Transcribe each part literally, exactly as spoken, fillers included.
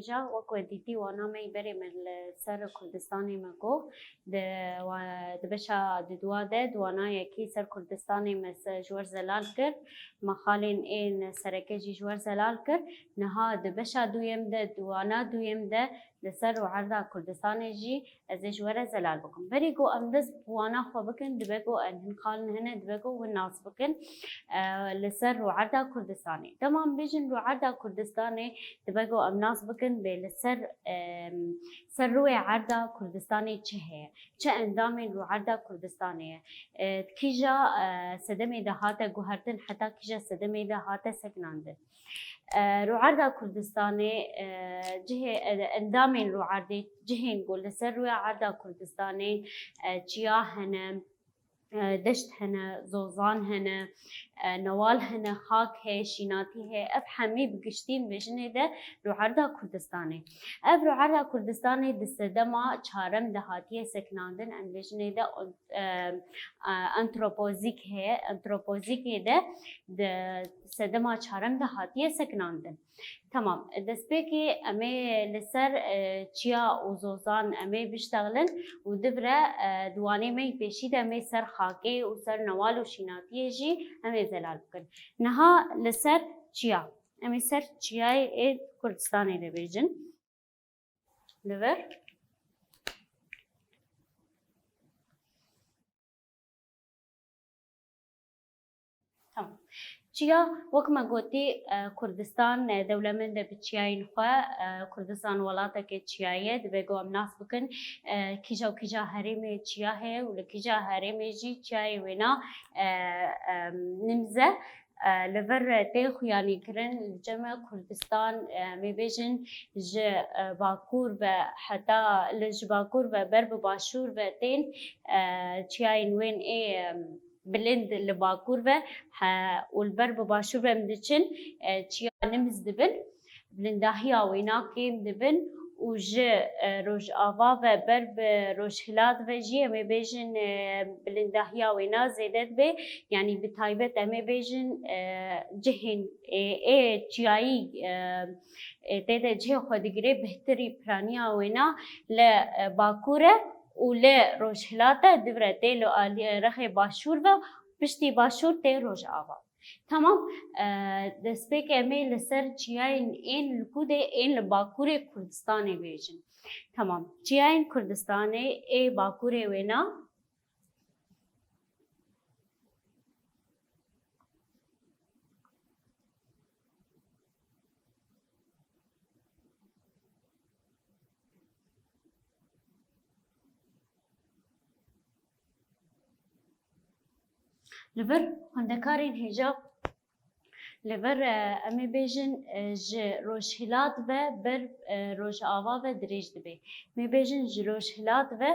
Ca wek we dîtî wana me yî berê me li ser Kurdistanê me got, di wa-, di beşa di dua de, di wana yekî ser Kurdistanê me se-, ji we re zelal kir, me xalên ên sereke jî ji we re zelal kir. Niha di beşa duyem de, di wana duyem de li ser rûerda Kurdistanê jî ez ê ji we re zelal bikim. Berî ku em dest bi wana xwe bikin, dibe ku em hin xalin hene, dibe ku hûn nas bikin, e, li ser rûerda Kurdistanê. Dema em bêjin rûerda Kurdistanê, dibe ku em nas bikin bê li ser, e, ser rûyê erda Kurdistanê çi heye? Çi endamên rûerda Kurdistanê ye? E, kîja, e, sedemê de hate guhertin, heta kîja sedemê de hate sekinandin? E, rûerda Kurdistanê, e, cihê, e, endamên rûerdê, cihên ku li ser rûya erda Kurdistanê, e, çiya hene, e, deşt hene, zozan hene, e, newal hene, xak heye, şînatî heye. Ev hemî bi giştî em bêjinê de rûerda Kurdistanê. Ev rûerda Kurdistanê di sedema çarem de hatiye sekinandin, em bêjinê de e, e, antropozîk heye. Antropozîkê de di sedema çarem de hatiye sekinandin. Tamam, destpêkê em ê li ser, e, çiya û zozan em ê biştexilin û divre, e, di wanê me yî pêşî de em ê ser xakê û ser newal û şînatiyê jî em ê zelal bikin. Niha li ser çiya. Em ê ser çiyayê ê Kurdistanê de bêjin. Li vir. Tamam. Çiya, wek me gotî, e, Kurdistan, e, dewlemend e bi çiyayên xwe. E, Kurdistan welatekê çiyayî ye, dibe ku em nas bikin, e, kîja û kîja herêmê çiya heye û li kîja herêmê jî çiyayê wêna, e, e, nimz e. E, li vir tê xuyanîkirin, li cem e Kurdistan, e, em ê bêjin ji, e, bakur ve heta li, ji bakur ve ber bi başûr ve tên, e, çiyayên wên ê, e, bilind li bakur ve, he, û li ber bi başûr ve em diçin, e, çiya nimz dibin. Bilindahiya wêna kêm dibin û ji, e, rojava ve ber bi rojhilat ve jî em ê bêjin, e, bilindahiya wêna zêde dibe. Yanî bi taybet em ê bêjin, e, cihên, e, ê çiyayî, e, e, tê de cihê xwe digire, bihtirî piraniya wêna li, e, bakur e û li rojhilat e, divre tê li alî, e, rexê başûr ve, piştî başûr tê rojava. Tamam, e, destpêkê em ê li ser çiyayên ên li ku de ên li Bakurê Kurdistanê bêjin. Tamam, çiyayên Kurdistanê ê Bakurê wêna. Li vir xwendekarên hêja, li vir, e, em ê bêjin, e, ji rojhilat ve ber, e, rojava ve dirêj dibe. Em ê bêjin ji rojhilat ve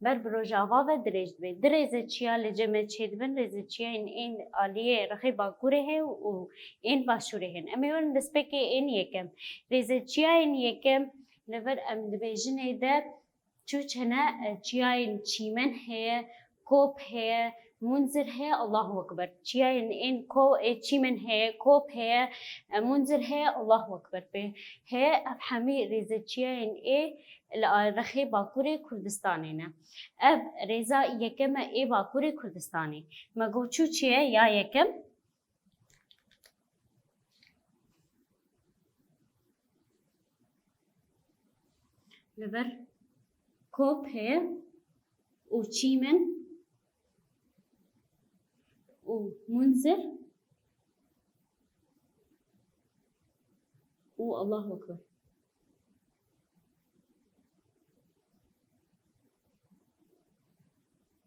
ber bi rojava ve dirêj dibe. Di rêzeçiya li cem me çêdibin, rêzeçiyayên ên aliyê rexê bakurê heye û ên başûrê hene. Em ê werin destpêkê ên yekem. Rêzeçiyayên yekem li vir em dibêjinê de çû çene, e, çiyayên çîmen heye, kop heye, munzir heye, Allahu Ekber. Çiyayên ên ko-, ê çîmen heye, kop heye, e, munzir heye, Allahu Ekber. Pê heye, ev hemî rêzeçiyayên ê li a-, rexê Bakurê Kurdistanê ne. Ev rêza yekem e ê Bakurê Kurdistanê. Me got çû çi ye ya yekem? Li vir kop heye û çîmen û munzir û Allahu Ekber.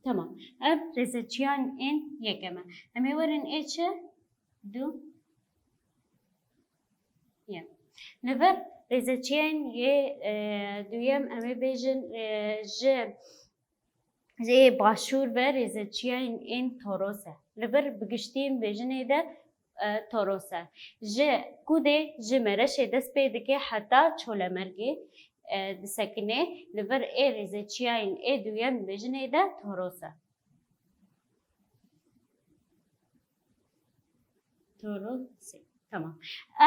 Tamam. Ev rêzeçiyayên ên yekem e. Em ê werin ê çi? Du. Yek. Li vir rêzeçiyayên yê, e, duyem em ê bêjin, e, ji, ji başûr ve rêzeçiyayên ên Toros e. Li vir bi giştî em bêjinê de, e, Toros e. Ji Kudê, ji Mereşê dest pê dike heta Çolemergê, e, disekine. Li vir ê rêzeçiyayên ê duyem bêjinê de Toros e. Torosê. Tamam.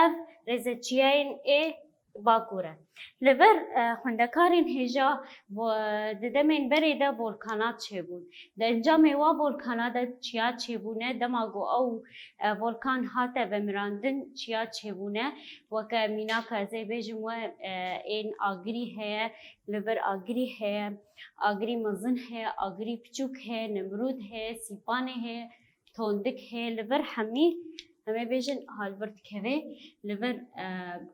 Ev rêzeçiyayên ê Bakur e. Li vir, e, xwendekarên hêja vo-, di demên berê de volkana çêbûn. Di encamê wa volkana de çiya çêbûne, dema ku ew, e, volkan hate vemirandin, çiya çêbûne. Weke mînaka ez ê bêjim we, e, ên agirî heye, li vir agirî heye, agirî mezin heye, agirî piçûk heye, nimrûd heye, sîpanê heye, tondik heye, li vir hemî, em ê bêjin, ha li vir dikeve, li vir, e,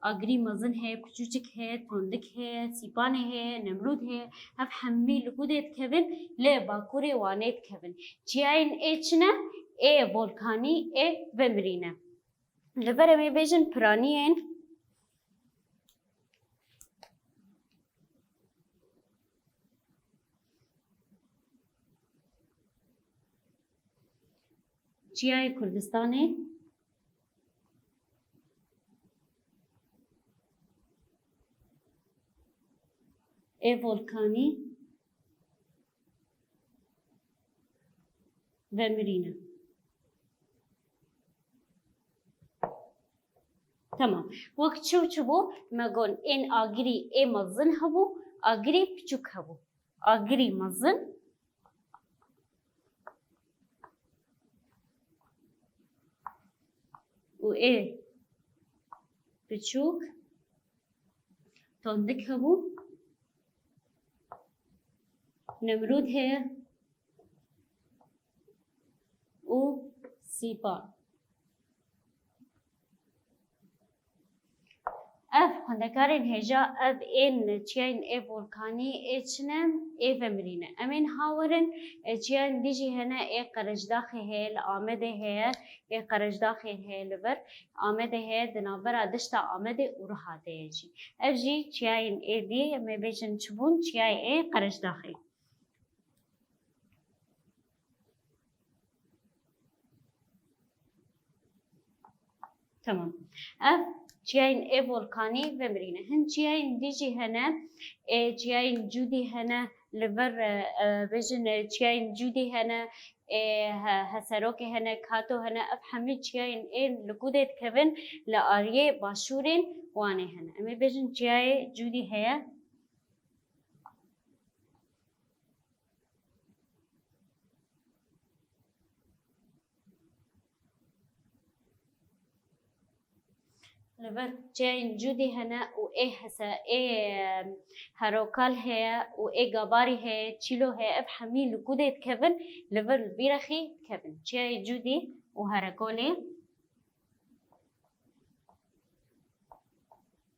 agirî mezin heye, piçûçik heye, tondik heye, sîpanê heye, nemrûd heye, ev hemî li ku dê dikevin? Li Bakurê Wanê dikevin. Çiyayên ê çi ne? Ê volkanî, ê vemirî ne. Li vir em ê bêjin piraniyên Çiyayê Kurdistanê ê volkanî vemirîne. Tamam. Wek çi û çi bû? Me got ên agirî ê mezin hebû, agirî piçûk hebû. Agirî mezin û ê piçûk tondik hebû. Nemrûd heye û sîpan. Ev xwendekarên hêja, ev ên çiyayên ê volkanî, ê çi ne, ê vemirî ne. Em ê niha werin, e, çiyayên dî jî hene, ê Qerecdaxê heye, li Amedê heye, ê Qerecdaxê heye li vir. Amedê heye, di navbera dişta Amedê û Rihatê ye jî. Ev jî çiyayên ê dî, em ê bêjin çi bûn, çiyayê ê Qerecdaxê. Tamam. Ev çiyayên ê volkanî vemirîne. Hin çiyayên dî jî hene, ê, çiyayên Cûdî hene, li vir, e, e, bêjin, e, çiyayên Cûdî hene, ê, he-, Heserokê hene, Kato hene, ev hemî çiyayên ên li ku dê dikevin, li ariyê başûrên Wanê hene. Em ê bêjin çiyayê Cûdî heye. Li vir çiyayên Cûdî hene û ê Hese-, ê, em, Herokal heye û ê Gabarî heye, Çîlo heye, ev hemî li ku dê dikevin, li vir li Bîrexî dikevin. Çiyayê Cûdî û Herekolê.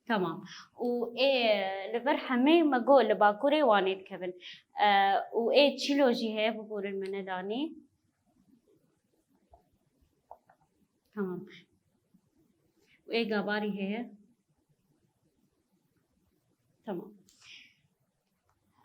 Tamam. Û ê li vir hemê me got li Bakurê Wanê dikevin. E, û ê Çîlo jî heye, biborin me nedanî. Tamam. Û ê Gabarî heye. Tamam.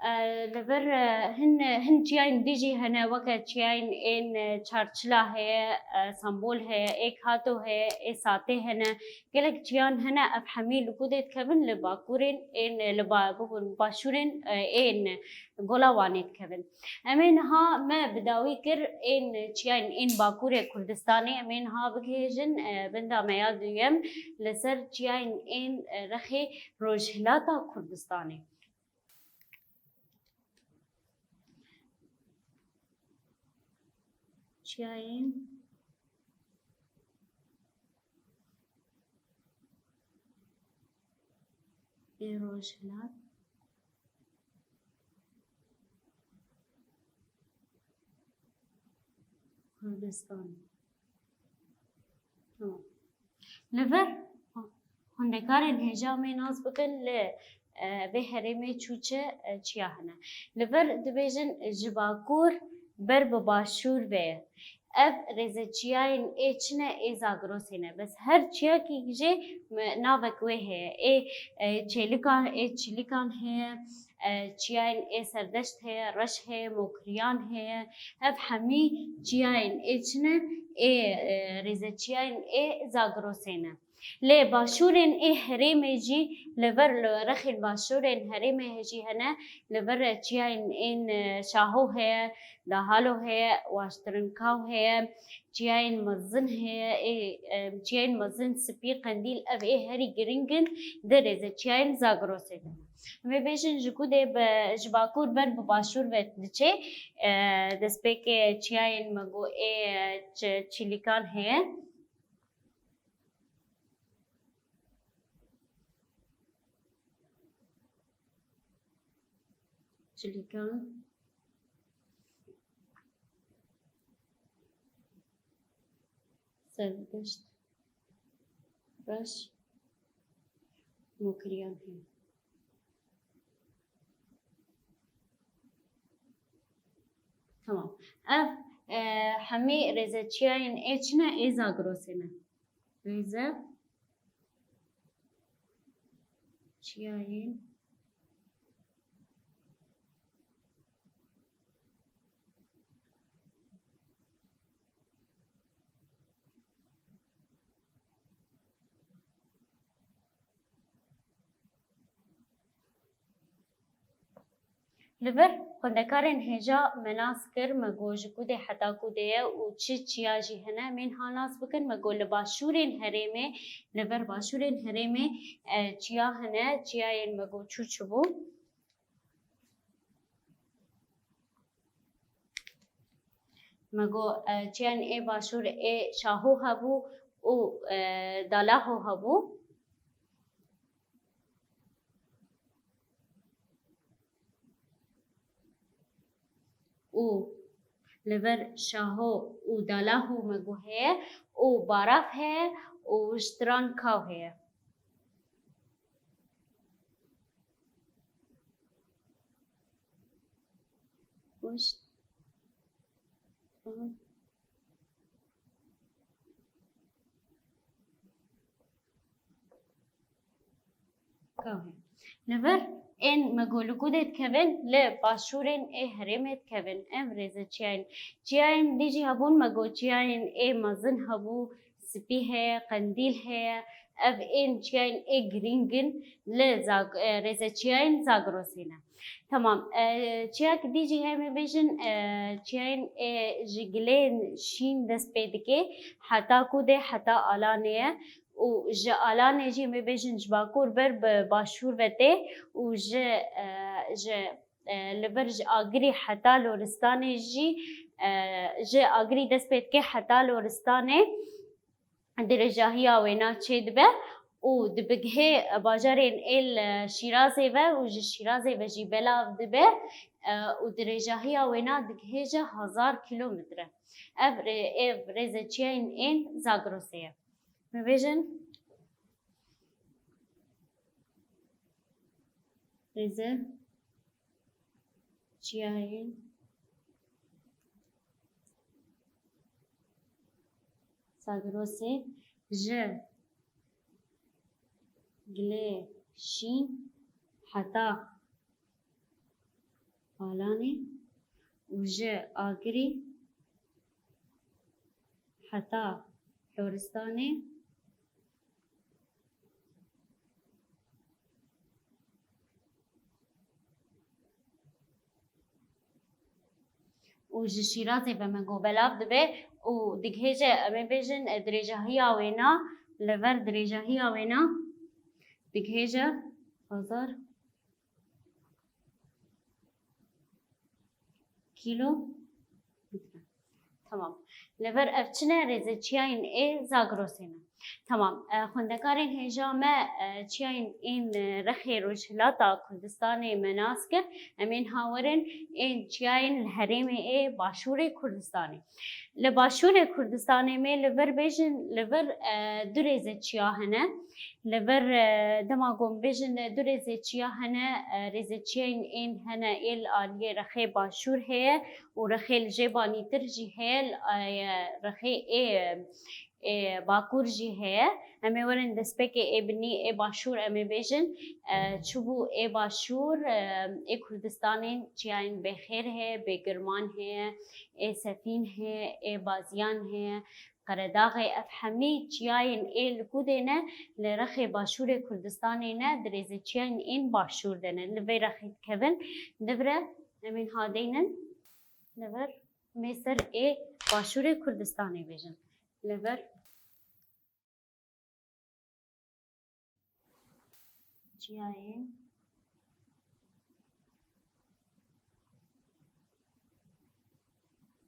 E, li vir, e, hin, hin çiyayên dî jî hene, weke çiyayên ên, e, Çarçila heye, e, Sambol heye, ê Kato heye, ê Satê hene. Gelek çiyan hene, ev hemî li ku dê dikevin, li bakurên ên, e, li ba-, bibin başûrên, e, ên Gola Wanê dikevin. Em ê niha me bi dawî kir ên çiyayên ên Bakurê Kurdistanê, em ê niha bigihêjin, e, benda me ya duyem li ser çiyayên ên, e, rexê Rojhilata Kurdistanê. Çiyayên ê Rojhilat Kurdistan. Tamam. Li vir xwendekarên hêja em ê nas bikin li, e, vê herêmê çûçe, e, çiya hene. Li vir dibêjin ji bakur ber bi başûr ve ye. Ev rêzeçiyayên ê çi ne, ê Zagrosê ne. Bes her çiyakî jê me-, navek wê heye. Ê, e, Çêlikan, ê Çilikan heye, e, çiyayên ê Serdeşt heye, Reş heye, Mokriyan heye. Ev hemî çiyayên ê çi ne? Ê, e, rêzeçiyayên ê Zagrosê ne. Lê başûrên ê herêmê jî li vir, li rexên başûrên herêmê jî hene, li vir çiyayên ên, e, Şaho heye, Dahalo heye, Waştirinkaw heye, çiyayên mezin heye, ê, e, çiyayên mezin Spî, Qendîl, ev ê herî giring in di rêzeçiyayên Zagrosê de. Em ê bêjin ji ku dê bi, ji bakur ber bi başûr ve diçe, e, destpêkê çiyayên me got ê, e, Çi-, Çîlîkan heye. Çilîkan, Serdeşt, Reş, Mokiriyan heye. Tamam. Ev, e, hemî rêzeçiyayên ê çi ne? Ê Zagrosê ne. Rêze çiyayên Li vir xwendekarên hêja me nas kir, me got ji ku dê heta ku dê ye û çi çiya jî hene, em ê niha nas bikin. Me got li başûrên herêmê, li vir başûrên herêmê, e, çiya hene, çiyayên me got çû çi bû. Me got, e, çiyayên ê başûr ê Şaho hebû û, e, Dalaho hebû. Û li vir Şaho û Dalaho me got heye û Baraf heye û Stran Kaw heye. Baş. Tamam. Kawê. Li vir ên me got li ku dê dikevin, li başûrên ê herêmê dikevin. Ev rêze çiyayên. Çiyayên dî jî hebûn, me got çiyayên ê mezin hebû, Spî heye, Qendîl heye. Ev ên çiyayên ê girîng in li Zag-, e, rêze çiyayên Zagrosê ne. Tamam. E, çiyayek dî jî heye, em ê bêjin, e, çiyayên, e, ji gilên şîn dest pê dike, heta ku dê, heta Alanê ye. Û ji Alanê jî, em ê bêjin, ji bakur ber bi başûr ve tê û ji, e, ji, e, li vir ji Agirî heta Loristanê jî, e, ji Agirî dest pê dike heta Loristanê. Dirêjahiya wêna çêdibe û dibigihê bajarên êl Şîrazê ve û ji Şîrazê ve jî belav dibe, e, û dirêjahiya wêna digihêje hezar kîlometre. Ev rê-, ev rêzeçiyayên ên Zagrosê ye. Me bêjin, rêze çiyayên Zagrosê ji Gilê Şîn heta Alanê û ji Agirî heta Loristanê û ji Şîrazê ve me got belav dibe û digihêje, em ê bêjin, e, dirêjahiya wêna, li vir dirêjahiya wêna digihêje hezar kîlo. Tamam. Li vir ev çi ne? Rêze çiyayên ê Zagrosê ne. Tamam. E, xwendekarên hêja me, e, çiyayên ên, e, rexê rojhilata Kurdistanê me nas kir. Em ên ha werin ên çiyayên li herêmê ê başûrê Kurdistanê. Li başûrê Kurdistanê me li vir bêjin, li vir, e, du rêze çiya hene. Li vir, e, dema ku em bêjin, e, du rêzê çiya hene, e, rêzê çiyên ên hene ê li aliyê rexê başûr heye û rexê li jê banîtir jî heye, li, e, rexê ê, ê bakur jî heye. Em ê werin destpêkê ê binî, ê başûr em ê bêjin, e, çi bû ê başûr, e, ê Kurdistanê çiyayên bêxêr heye, bêgirman heye, ê sefîn heye, ê baziyan heye. Qeredaxê, ev hemî çiyayên ê li ku de ne, li rexê başûrê Kurdistanê ne, di rêzeçiyayên ên başûr de ne. Li vê rexê dikevin, li vir e, em ên hadeynin, li vir mêser ê başûrê Kurdistanê bêjin. Li vir çiyayên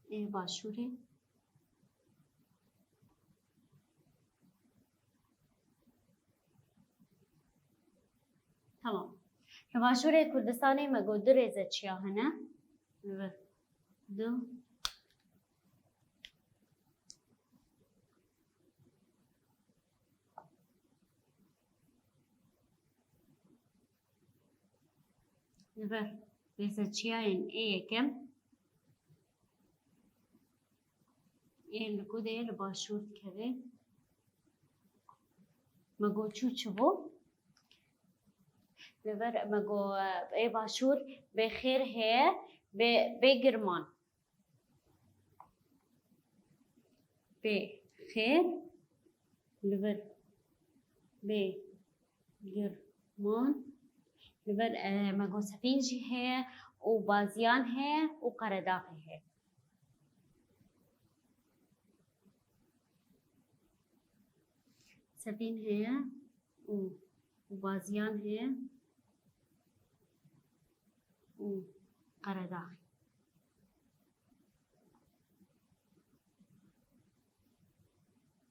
ê başûrê. Tamam. Li başûrê Kurdistanê me got du rêzeçiya hene. Evet. Du. Li vir rêzeçiyayên ê yekem ê li ku de li başûr dikeve. Me got çû çi bû? Li vir me got, ê başûr bê xêr heye, bê, bê girman. Bê xêr, li vir bê girman, li vir, e, me got Sefîn jî heye û Baziyan heye û Qeredaxê heye. Sefîn heye û, û Baziyan heye û Qeredaxê.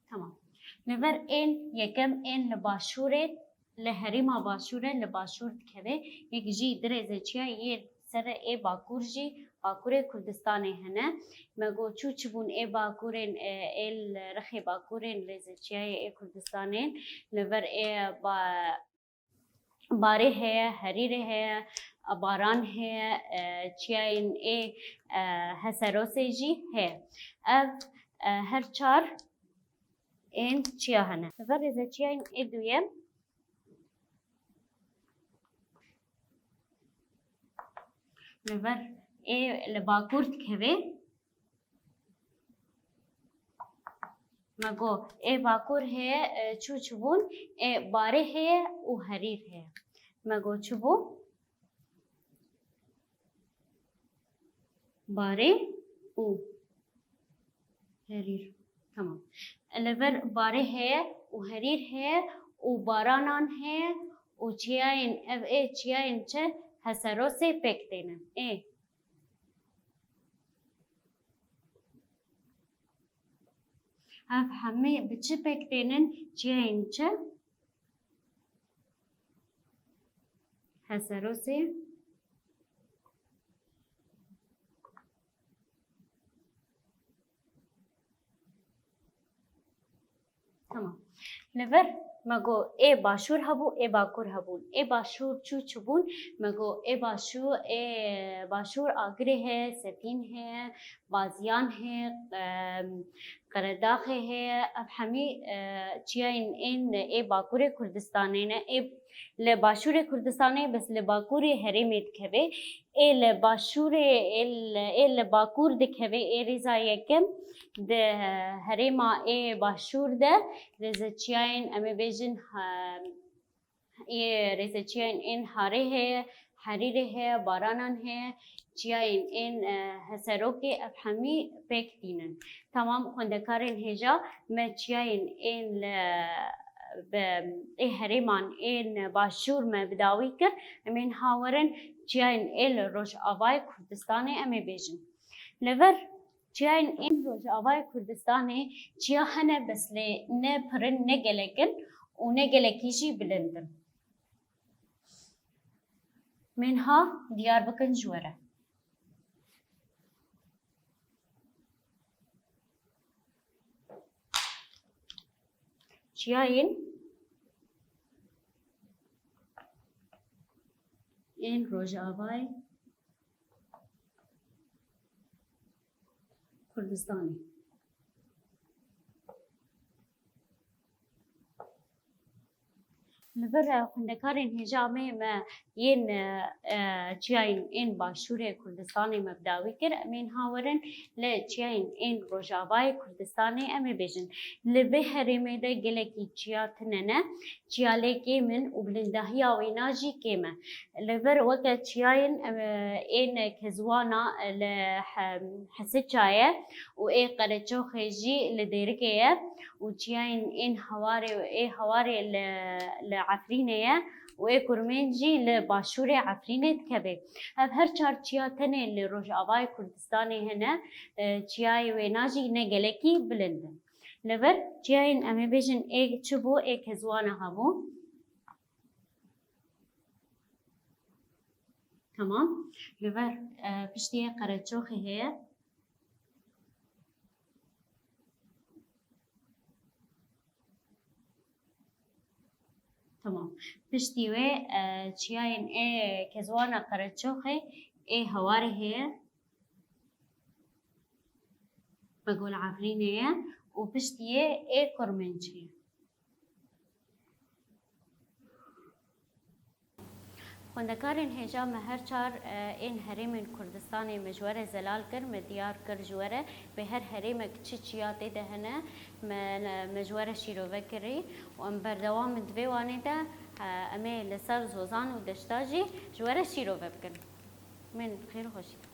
Tamam. Li vir ên yekem ên li başûrê, li herêma başûrê, li başûr dikeve. Yek jî di rêzeçiya yê ser ê bakur jî, bakurê Kurdistanê hene. Me got çû çi bûn ê bakurên, e, ê li rexê bakurên rêzeçiyayê ê Kurdistanê. Li vir ê ba-, barê heye, herîrê heye, baran heye, e, çiyayên ê, e, Heserosê jî heye. Ev, e, her çar ên çiya hene. Li vir rêzeçiyayên ê duyem. Li vir ê li bakur dikeve. Me got ê bakur heye, e, çû çi bûn? Ê barê heye û herîr heye. Me got çi bû? Barê û herîr. Tamam. Li vir barê heye û herîr heye û baranan heye û çiyayên, ev ê çiyayên çi? Heserosê pêk tênin. Ê. Ev hemî bi çi pêk tênin? Çiyayên çi? Heserosê. Tamam. Li vir me got ê başûr hebû, ê bakur hebûn. Ê başûr çû çi bûn? Me got ê başû-, ê başûr Agirê heye, Sefîn heye, Baziyan heye, em, Qeredaxê heye. Ev hemî, e, çiyayên ên ê bakurê Kurdistanê ne. Ê li başûrê Kurdistanê, bes li bakurê herêmê dikeve. Ê li başûrê, ê li, ê li bakur dikeve, ê rêza yekem di herêma ê başûr de, rêzeçiyayên, em ê bêjin, ha, ê rêzeçiyayên ên harê heye, herîrê heye, baranan heye, çiyayên ên, e, heserokê, ev hemî pêk tînin. Tamam xwendekarên hêja, me çiyayên ên li, bi, ê herêman ên başûr me bi dawî kir, em ên ha werin çiyayên ê li Rojavayê Kurdistanê em ê bêjin. Li vir çiyayên ên Rojavayê Kurdistanê çiya hene, bes lê ne pir in, ne gelek in û ne gelekî jî bilind in. Em ên ha diyar bikin ji we re. Çiyayên ên Rojavayê Kurdistanê. Li vir, e, xwendekarên hêja me, me yên, e, e, çiyayên ên başûrê Kurdistanê me bi dawî kir. Em ên ha werin li çiyayên ên rojavayê Kurdistanê em ê bêjin. Li vê herêmê de gelekî çiya tune ne, çiya lê kêm in û bilindahiya wêna jî kêm e. Li vir weke çiyayên, e, ên Kezwana, e, li He-, Hesiça ye û ê Qereçoxê jî li Dêrikê ye û çiyayên ên Hewarê û ê Hewarê li, li Efrînê ye û ê Kurmên jî li başûrê Efrînê dikeve. Ev her çar çiya tenê li Rojavayê Kurdistanê hene, e, çiyayê wêna jî ne gelekî bilind in. Li vir çiyayên em ê bêjin ê çi bû, ê Kezwana hebû. Tamam. Li vir, e, piştî yê Qereçoxê heye. Tamam. Piştî wê, e, çiyayên ê Kezwana Qereçoxê ê Hewarê heye. Begol Efrînê ye û piştî yê ê Kurmêncê ye. Xwendekarên hêja me her çar, e, ên herêmên Kurdistanê me ji we re zelal kir, me diyar kir ji we re, wê her herêmek çi çiya tê de hene, me, me ji we re şîrove kirî û em berdewam in di vê wanê de, e, em ê li ser zozan û deşta jî ji we re şîrove bikin. Min xêr û xweşî.